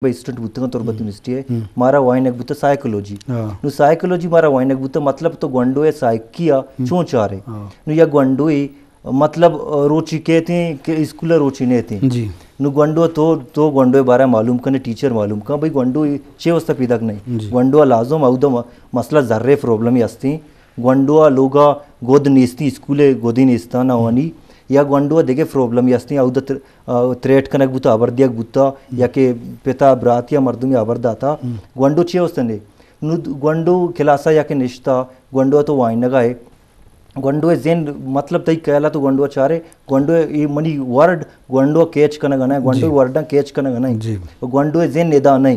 بہ اسٹوڈنٹ بوتگاں تربت یونیورسٹی ءَ، مارا وائنگ بوتہ سائیکولوجی۔ نو سائیکولوجی مارا وائنگ بوتہ، مطلب تو گونڈو ءِ سائیکی ءَ چون چارے؟ نو یک گونڈوے، مطلب، روچی کیتیں کہ اسکول ءَ روچی نیتیں۔ نو گونڈو تو، تو گونڈو ءِ بارہ ءَ معلوم کنے، ٹیچر معلوم کن، بھئی گونڈو چے واسطہ پیداک نہیں؟ گونڈو ءَ لازم اودا م-، مسئلہ زرے پرابلم ہستیں۔ گونڈو ءَ لوگ ءَ گد نیستیں، اسکول ءَ گدی نیستاں نہ وانی، یا گونڈو ءَ دگہ پرابلم ہستیں، اودا تر-، آ، تھریٹ کنگ بوتا، ہبر دیگ بوتا، یا کہ پتا برات یا مردمی ہبر داتا، گونڈو چے واسطہ نے؟ نو د-، گونڈو کلاس ءَ یا کہ نشتا، گونڈو ءَ تو وائنگا ہے، گونڈو ءِ ذہن، مطلب تئی خیال ءَ تو گونڈو ءَ چارے، گونڈو ءِ اے منی ورڈ، گونڈو ءَ کیچ کنگ ءَ نہ، گونڈو ءِ ورڈاں کیچ کنگ ءَ نہ۔ گونڈو ءِ ذہن ادا نہ۔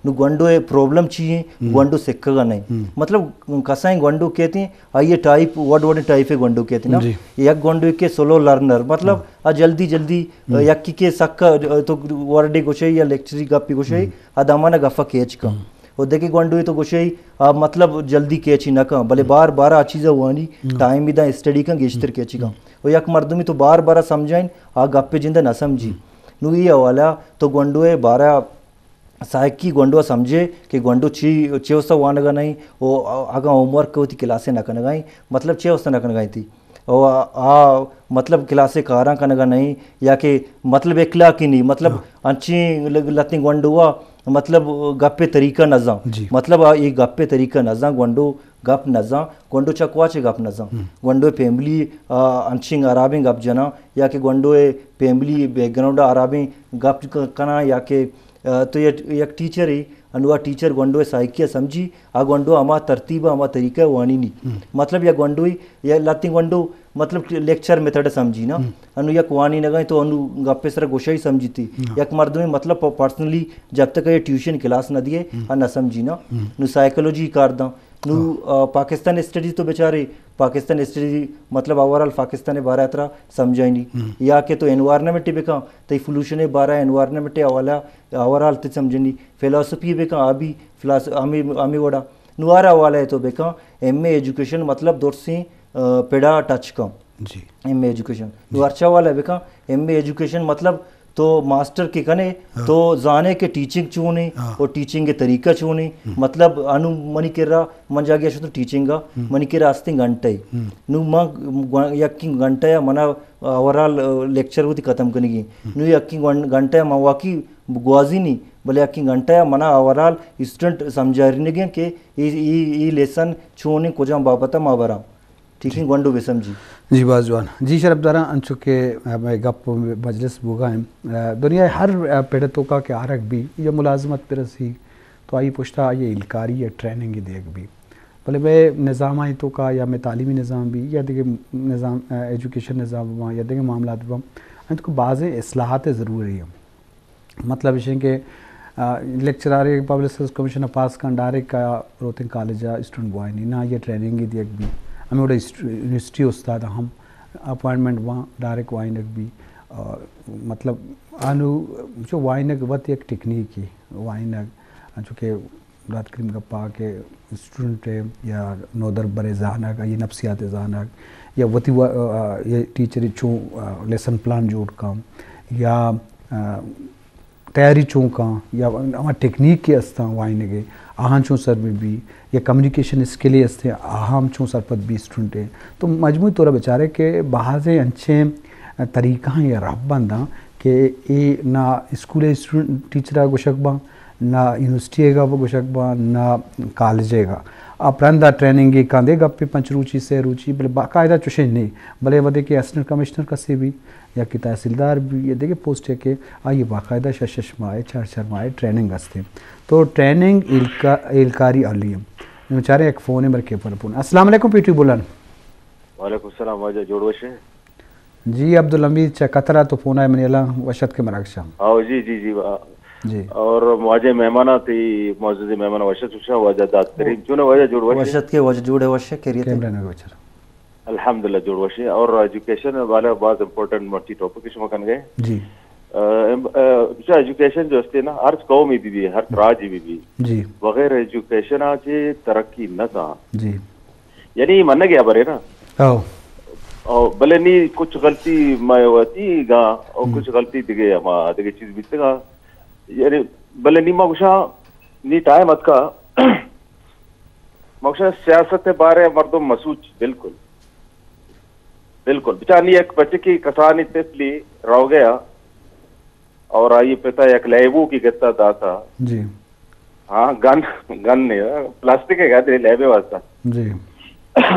نو گونڈو ءِ پرابلم چی ہے؟ گونڈو سکگ ءَ نہ۔ مطلب کسائیں گونڈو کہتے ہیں، آئی ٹائپ، وڈ وڈ ٹائپ ءِ گونڈو کہتے ہیں نا۔ یک گونڈو کہ سلو لرنر، مطلب آ جلدی جلدی، یکی کہ سکا تو ورڈے گوشے یا لیکچری گپی گوشے، آ دمانا گفا کیچ کن۔ و دگہ گونڈوے تو گوشے، آ مطلب جلدی کیچی نہ کن، بلے بار بار آ چیزا وانی، ٹائم بھی دا اسٹڈی کن گیشتر کیچی کن۔ و یک مردمی تو بار بار سمجھائیں، آ گپ جندہ نہ سمجھی۔ نو ای حوالہ تو گونڈو ءِ بارہ سائیکی گونڈو ءَ سمجھے کہ گونڈو چی، چے واسطہ وانگ ءَ نہیں، او اگاں ہوم ورک وتی کلاس ءَ نہ کنگ ءَ ایں، مطلب چے واسطہ نہ کنگ ءَ ایں تئی؟ او آ، آ، مطلب کلاس ءَ کاراں کنگ ءَ نہیں، یا کہ مطلب اخلاقی نہیں، مطلب انچیں ل-، لتیں گونڈو ءَ مطلب گپ ءِ طریقہ نہ زان۔ مطلب آ اے گپ ءِ طریقہ نہ زان، گونڈو گپ نہ زان، گونڈو چہ کواچ ءَ گپ نہ زان۔ گونڈو ءِ فیملی، آ، انچیں ہرابیں گپ جناں، یا کہ گونڈو ءِ فیملی بیک گراؤنڈ ءَ ہرابیں گپ ک-، کناں، یا کہ آ، تو یک، یک ٹیچرے، انو آ ٹیچر گونڈو ءِ سائیکی ءَ سمجھی، آ گونڈو ہما ترتیب ءَ، ہما طریقہ ءَ وانینی۔ مطلب یک گونڈوے، یا لہتیں گونڈو، مطلب لیکچر میتھڈ ءَ سمجھی نا۔ انو یک وانینگ ءَ تو انو گپ ءِ سرا گوشائی سمجھیتی۔ یک مردمے مطلب پ-، پرسنلی جب تک یہ ٹیوشن کلاس نہ دیے، آ نہ سمجھی نا۔ نو سائیکولوجی کار داں۔ نو، آ، پاکستان اسٹڈیز تو بچارے، پاکستان اسٹڈیز مطلب اوورال پاکستان ءِ بارہ ءَ ترا سمجھائینی۔ یا کہ تو انوائرمنٹ بکن، تئی پولوشن ءِ بارہ، انوائرمنٹ ءِ حوالہ اوورال تئی سمجھنی، فلسفی بکن، آ بھی فلاس-، ہمے، ہمے وڑا۔ نو ہر حوالہ ءَ تو بکن، ایم اے ایجوکیشن مطلب درسیں، آ، پڑا ٹچ کن۔ ایم اے ایجوکیشن۔ نو ہرچا حوالہ بکن، ایم اے ایجوکیشن مطلب تو ماسٹر کہ کنے، تو زانے کہ ٹیچنگ چون ایں اور ٹیچنگ ءِ طریقہ چون ایں۔ مطلب انو منی کرا، من جاگہ شتوں ٹیچنگ ءَ، منی کرا ہستیں گھنٹہ اے۔ نو من گو-، یکیں گھنٹہ ءَ منا اوورال، آ، لیکچر وتی ختم کنگی۔ نو یکیں گھن-، گھنٹہ ءَ من واقعی گوازینی، بلے یکیں گھنٹہ ءَ منا اوورال اسٹوڈنٹ سمجھارینگی کہ ای، ای، ای لیسن چون ایں، کجام بابت ءَ ما براں۔ ٹھیک ایں، گونڈو بہ سمجھی۔ جی، باز جوان۔ جی، شرپداراں، انچو کہ، آ، مئے گپ و مجلس بوگا ایں، آ، دنیا ءِ ہر، آ، پڑ ءِ توکا کہ آرگ بی، یا ملازمت برسی، تو آئی پشتا آئی ہیلکاری یا ٹریننگ دیگ بی۔ بلے مئے نظامانی توکا یا مئے تعلیمی نظام بی، یا دگہ نظام، آ، ایجوکیشن نظام باں، یا دگہ معاملات باں، انت کو بازیں اصلاحات ضروری ایں۔ مطلب اش کہ، آ، لیکچرارے پبلک سروس کمیشن ءَ پاس کن، ڈائریکٹ آ روتیں کالج ءَ اسٹوڈنٹ بوائنی، نہ یہ ٹریننگ دیگ بی۔ ہمیں وڑا اسٹ-، یونیورسٹی استاد ہم اپوائنٹمنٹ باں، ڈائریکٹ وائنگ بی۔ آ، مطلب آنو چو وائنگ وت یک ٹیکنیکے وائنگ، انچو کہ برات کریم گپا کہ اسٹوڈنٹ ءِ یا نودربر ءِ زانگ، آئی نفسیات ءِ زانگ، یا وتی و-، آ، آ، یہ ٹیچر چون، آ، لیسن پلان جوڑ کن، یا، آ، تیاری چون کن، یا ہما ٹیکنیک کہ استاں وائنگ ءِ، آہاں چون سر بہ بی، یا کمیونیکیشن اسکلے استیں، آہاں چون سرپد بی اسٹوڈنٹ ءِ۔ تو مجموعی طور ءَ بچارے کہ بازیں انچیں طریقہ یا رہبند آں کہ اے نہ اسکول ءِ اسٹوڈنٹ ٹیچر ءَ گوشگ باں، نہ یونیورسٹی ءَ گپ گوشگ باں، نہ کالج ءَ گپ۔ آ پرندا ٹریننگ ءَ کندے گپے پنچ روچی، سے روچی، بلے باقاعدہ چوشیں نہ، بلے وھدے کہ اسسٹنٹ کمشنر کسے بی یا کہ تحصیلدار بی یا دگہ پوسٹ ءَ کہ آئی باقاعدہ شش شش ماہ، چار چار ماہ ٹریننگ است۔ تو ٹریننگ ہیلکا-، ہیلکاری عالی ایں۔ نوں چاریں یک فونے، بلکہ پر فون۔ السلام علیکم پی ٹی بولان۔ وعلیکم السلام واجہ، جوڑ وش ئے؟ جی عبدالحمید چہ قطر ءَ تو فون ءَ منی یلاں، وش اتکے مراگش ءَ۔ آؤ جی، جی، جی، آ، جی۔ اور واجہ مہمان آں، تئی معزز مہمان وش اتک، واجہ داد کریم۔ چون ئے واجہ، جوڑ وش ئے؟ وش اتکے واجہ، جوڑ ئے، وش ئے، خیریت ئے؟ کیمرہ نہ گوچر۔ الحمدللہ جوڑ وش ئے۔ اور ایجوکیشن ءِ حوالہ ءَ باز امپورٹنٹ مرچی ٹاپک شما کنگ ئے۔ جی۔ آ، ایم-، آ، بچا ایجوکیشن جو استے نا، ہر قومے بہ بی، ہر راجے بہ بی، جی۔ بغیر ایجوکیشن ءَ چہ ترقی نہ کاں۔ جی۔ یعنی اے منگ ءِ ہبرے نا۔ او۔ او، بلے نی کچھ غلطی مئے وتی گاں، او ہم۔ کچھ غلطی دگہ ہما دگہ چیز بیتگاں۔ یعنی، بلے نی ما گوشاں، نی ٹائم اتکا، ما گوشاں سیاست ءِ بارے مردم مسوچ، بالکل، بالکل۔ بچار نی یک بچکی کسانی طفلی روگیا اور آئی پتا یک لیبو کی گتا داتا۔ جی۔ ہاں، گن، گن نے، پلاسٹک ءِ گن نے لیبے واسطہ۔ جی۔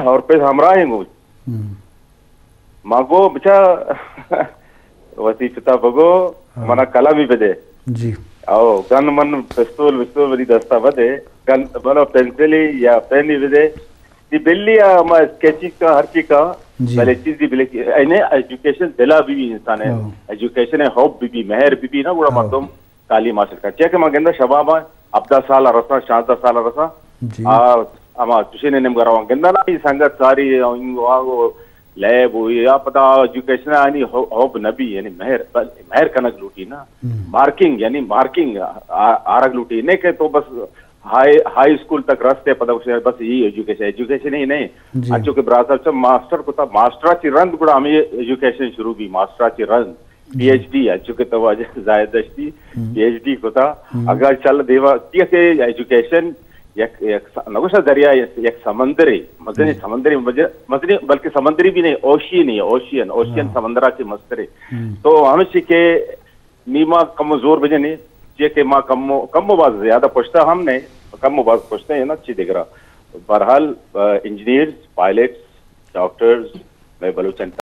اور پھر ہمراہ ہیں گوش۔ ہم۔ ما گو، بچا، وتی پتا بگو، ہاں۔ منا قلمی بدے۔ جی۔ او، گن من پستول، پستول منی دستا بدے۔ گن، بلو پنسلی یا پینی بدے۔ دی بلی آ، ما اسکیچنگ کا، ہر چی کا، جی۔ بلے چیزی بلے کی، اینے ایجوکیشن دلا بی بی انسان ہے۔ ہاں۔ ایجوکیشن ہے، ہوپ بی بی، مہر بی بی نا، گڑا ہاں۔ مردم تعلیم حاصل کن۔ چیا کہ ما گندہ شباب آں، ہبدہ سال رسا، شانزدہ سال رسا۔ جی۔ آ، ہما چشیں نے نمگا روان گندہ نا، ای سنگت ساری، آ، آ، لیب و یا پدا ایجوکیشن آنی ہو-، ہوب نبی، یعنی مہر، بل-، مہر کنگ لوٹی نا۔ ہم۔ مارکنگ، یعنی مارکنگ آ-، آرگ لوٹی۔ نے کہ تو بس ہائی، ہائی اسکول تک رستے پدا گوشے بس ای ایجوکیشن، ایجوکیشن ہی نہیں۔ جی۔ انچو کہ براسا چا ماسٹر کتا، ماسٹرا چی رند گڑا ہمیں ایجوکیشن شروع بی، ماسٹرا چی رند۔ جی۔ پی ایچ ڈی، انچو کہ تو واجہ زاہد دشتی، ہم۔ پی ایچ ڈی کتا۔ ہم۔ اگر چل دیوا، کیا کہ ایجوکیشن یک، یک س-، نگوشا دریا، یک، یک سمندرے، مزنی جی۔ سمندرے، مزنی، بلکہ سمندری بھی نہیں، اوشین ہی، اوشین، اوشین ہاں۔ سمندرا چی مسترے۔ ہم۔ تو ہمشی کہ نی ما کمو زور بجنی، چیا کہ ما کمو، کمو باز زیادہ پشتا ہم نے، کمو باز پشتا ہے نا، چی دگرا۔ بہرحال، آ، انجینئرز، پائلٹس، ڈاکٹرز، میں بلوچن